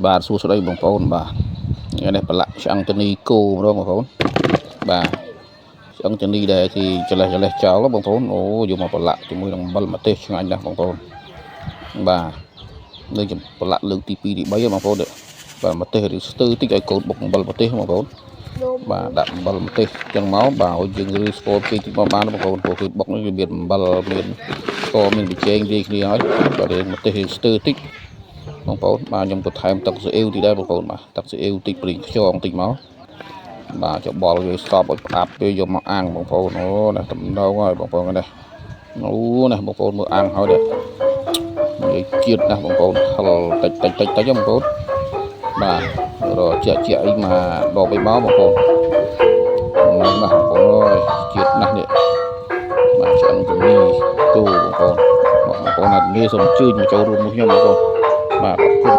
បាទសួស្តីបងប្អូនបាទថ្ងៃនេះប្រឡាក់ឆ្អឹងជំនីគោម្ដងបងប្អូនបាទឆ្អឹងជំនីដែលគេចលេះចលេះចោលបងប្អូនអូយកមកប្រឡាក់ជាមួយនឹងអំបិលម្ទេសឆ្ងាញ់ណាស់បងប្អូនបាទនៅចំប្រឡាក់លើកទី2ទី3បងប្អូននេះបាទម្ទេសឬស្ទើតិចឲ្យកូនបុកអំបិលម្ទេសបងប្អូនបាទដាក់អំបិលម្ទេសចឹងមកបាទឲ្យយើងឬស្ករគេតិចមកបានបងប្អូនព្រោះគេបុកនេះវាមានអំបិលមានស្ករមានប៊ីចេងលាយគ្នាហើយបាទរៀងម្ទេសរៀងស្ទើតិច បងប្អូនបាទខ្ញុំក៏ថែមទឹកស៊ីអ៊ីវតិចដែរបងប្អូនបាទទឹកស៊ីអ៊ីវតិចព្រីងខ្យងតិចមកបាទច្បល់វាស្តប់ឲ្យផ្អាប់វាយកមកអាំងបងប្អូនអូនេះតំណងហើយបងប្អូននេះអូនេះបងប្អូនមើលអាំងហើយនេះនិយាយជាតិណាស់បងប្អូនហឹលតិចតិចតិចតិចបងប្អូនបាទរកជាក់ជាក់អីមកដបអីមកបងប្អូនណាស់បងប្អូនអើយជាតិណាស់នេះបាទឆ្អឹងជំនីគោបងប្អូនបងប្អូនអត់ងាយសូមអញ្ជើញមកចូលរួមមួយខ្ញុំបងប្អូនបាទអរគុណ។